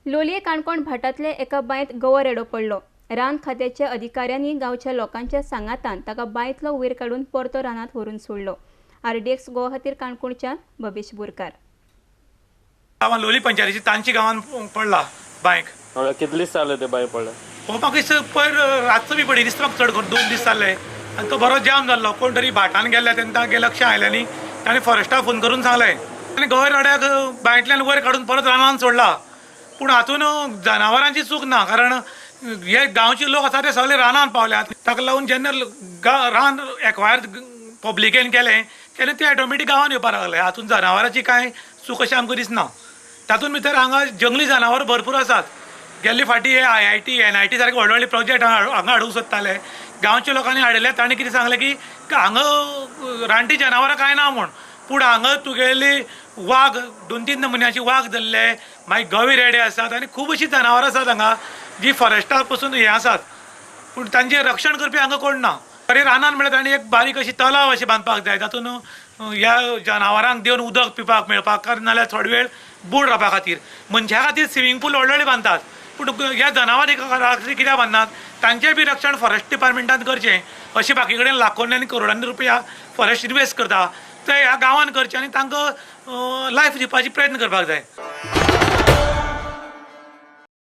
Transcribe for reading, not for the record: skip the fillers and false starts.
लोलये काणकोण भाटांतले एका बांयत गवो रेडो पडलो. रान खात्याच्या अधिकाऱ्यांनी गांवच्या लोकांच्या सांगातान ताका बांयतलो वयर काडून परतो रानांत व्हरून सोडलो. आरडीएक्स गोवा खातीर काणकोणच्यान भवेश बोरकार. गांवान लोली पंचायतीची तांची गांवान पडला बांयक. कितले दीस जाले ते बांय पडले? हो म्हाका दिसता पयर रातचो बी पडिल्ली दिसता म्हाका, चड करून 2 दीस जाल्ले आनी तो बरो जाम जाल्लो. कोण तरी भाटान गेल्ले तेन्ना तांगे लक्ष आयलें न्ही, ताणें फॉरेस्टाक फोन करून सांगलें आनी गवय रड्याक बांयतल्यान वयर काडून परत रानान सोडला. पूण हातून जनावरांची चूक ना, कारण हे गांवचे लोक आसा ते सगळे रानान पावल्यात. ताका लागून जेन्ना रान एक्वायर पब्लिकेन केलें तेन्ना ते ऑटोमॅटीक गांवान येवपाक लागले. हातून जनावरांची कांय चूक अशें आमकां दिसना. तातूंत भितर हांगा जंगली जनावर भरपूर आसात. गेल्ले फाटी हे IIT NIT सारके व्हडले व्हडले प्रोजेक्ट हांगा हाडूंक सोदताले. गांवच्या लोकांनी हाडिल्ले, ताणें कितें सांगलें की हांगा रानटी जनावरां कांय ना म्हूण, पूण हांगा तुगेली वाग 2-3 नमुन्याची वाग धरले, मागीर गवे रेडे आसात आनी खूब अशीं जनावरां आसात हांगा जी फॉरेस्टा पसून हें आसात, पूण तांचें रक्षण करपी हांगा कोण ना. तरी रानान म्हळ्यार ताणें एक बारीक अशी तलाव अशें बांदपाक जाय, तातूंत ह्या जनावरांक देवन उदक पिवपाक मेळपाक, कारण नाल्यार थोडो वेळ बूड रावपा खातीर. मनशा खातीर स्विमींग पूल व्हडले व्हडले बांदतात, पूण ह्या जनावरां खातीर कित्याक बांदनात? तांचें बी रक्षण फॉरेस्ट डिपार्टमेंटान करचें. अशें बाकी कडेन लाखोंनी आनी करोडांनी रुपया फॉरेस्ट इन्वेस्ट करता, ते ह्या गांवान करचें आनी तांकां लायफ दिवपाची प्रयत्न करपाक जाय.